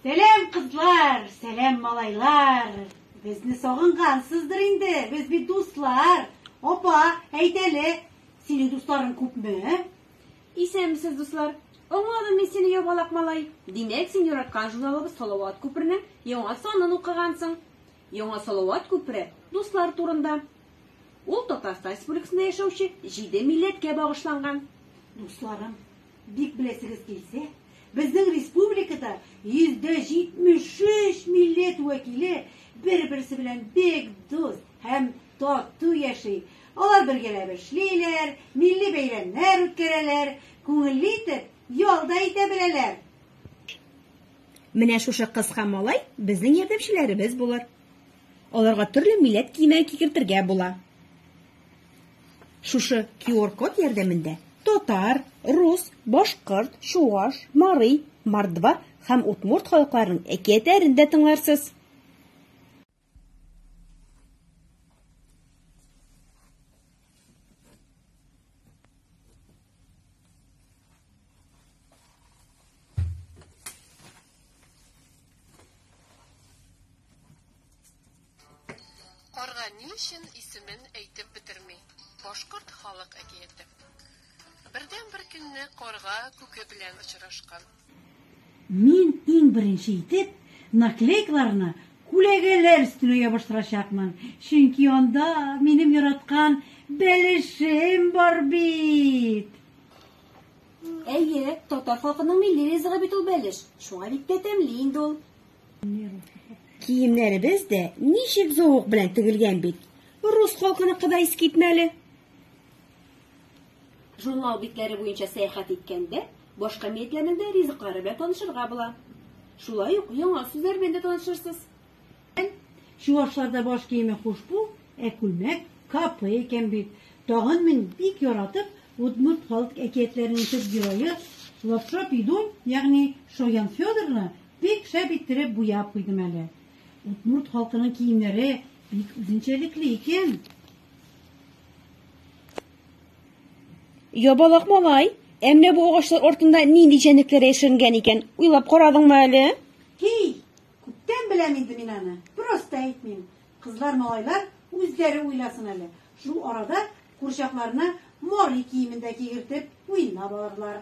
Сәлам, кызлар, сәлам, малайлар. Безне сагынгансыздыр инде, без бит дуслар. Апа, әйт әле, синең дусларың күпме? Исәнмесез, дуслар. Аңладым мин сине, ябалак малай. Димәк, син яраткан журналыбыз Салават күперенең яңа санын укыгансың. Яңа Салават күпере дуслар турында. Ул Татарстан Республикасында яшәүче җиде милләткә багышланган. Дусларым, бик беләсегез килсә, безнең республикада 73% милләт вәкиле бер-берсе белән бик дус һәм тату яши. Алар бергәләп эшлиләр, милли бәйрәмнәр үткәрәләр, күңелле итеп ял да итә беләләр. Менә шушы кыз һәм малай безнең ярдәмчеләребез булыр. Аларга төрле милләт киеме кигертергә була. Шушы QR-код ярдәмендә татар, рус, башкорт, чуаш, мари, мордва һәм удмурт халыкларының әкиятләрен дә тыңларсыз. Карга ни өчен исемен әйтеп бетерми? Башкорт халык әкияте. Бердән-бер көнне карга күке белән очрашкан. Мин иң беренче итеп наклейкаларны күләгәләр өстенә ябыштырачакмын, чөнки анда минем яраткан бәлешем бар бит. Әйе, татар халкының милли ризыгы бит ул бәлеш, шуңа бик тә тәмле инде ул. Киемнәребез дә ничек зәвык белән тегелгән бит. Рус халкыныкы да искитмәле. Журнал битләре буенча сәяхәт иткәндә, башка милләтләрнең дә ризыклары белән танышырга була. Шулай ук яңа сүзләр белән дә танышырсыз. Чувашларда баш киеме хушпу, ә күлмәк капы икән бит. Тагын мин бик яратып удмурт халык әкиятләренең төп герое Лапша Пидун, ягъни Шаян Федорны бик шәп иттереп буяп куйдым әле. Удмурт халкының киемнәре бик үзенчәлекле икән. Ябалак малай, ә менә бу агачлар артында нинди җәнлекләр яшеренгән икән, уйлап карадыңмы әле? Һи, күптән беләм инде мин аны, просто әйтмим. Кызлар-малайлар үзләре уйласын әле. Шул арада курчакларына мари киемен дә кигертеп уйнап алырлар.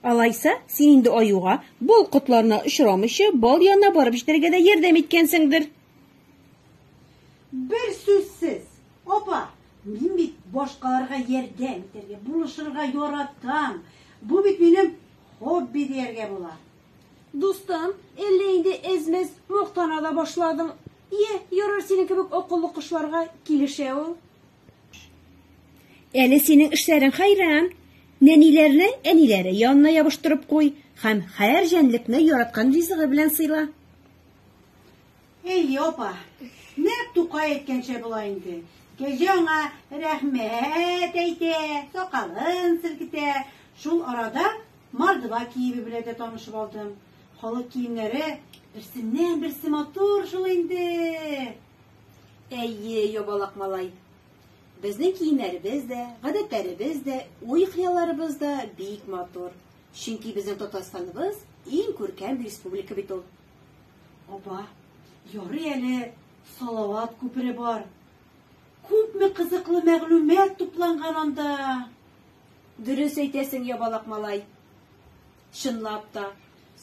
Алайса, син инде аюга бал кортларына очрамыйча бал янына барып җитәргә дә ярдәм иткәнсеңдер. Бер сүзсез, апа, мин бит башкаларга ярдәм итәргә, булышырга яратам. Бу бит минем хобби дияргә була. Дустым, әллә инде әз-мәз мактана да башладың. Йә, ярар, синең кебек акыллы кошларга килешә ул. Әле синең эшләрең хәйран. Нәниләрне әниләре янына ябыштырып куй һәм һәр җәнлекне яраткан ризыгы белән сыйла. Әйе, апа, нәкъ Тукай әйткәнчә була инде. Кәҗә аңа рәхмәт әйтә, сакалын селкетә. Шул арада мордва киеме белән дә танышып алдым. Халык киемнәре берсеннән-берсе матур шул инде. Әйе, ябалак малай. Безнең киемнәребез дә, гадәтләребез дә, уй-хыялларыбыз да бик матур. Чөнки безнең Татарстаныбыз иң күркәм республика бит ул. Апа, ярый әле Салават күпере бар. Күпме кызыклы мәгълүмат тупланган анда. Дөрес әйтәсең, ябалак малай. Чынлап та,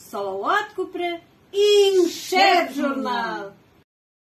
Салават күпере иң шәп журнал!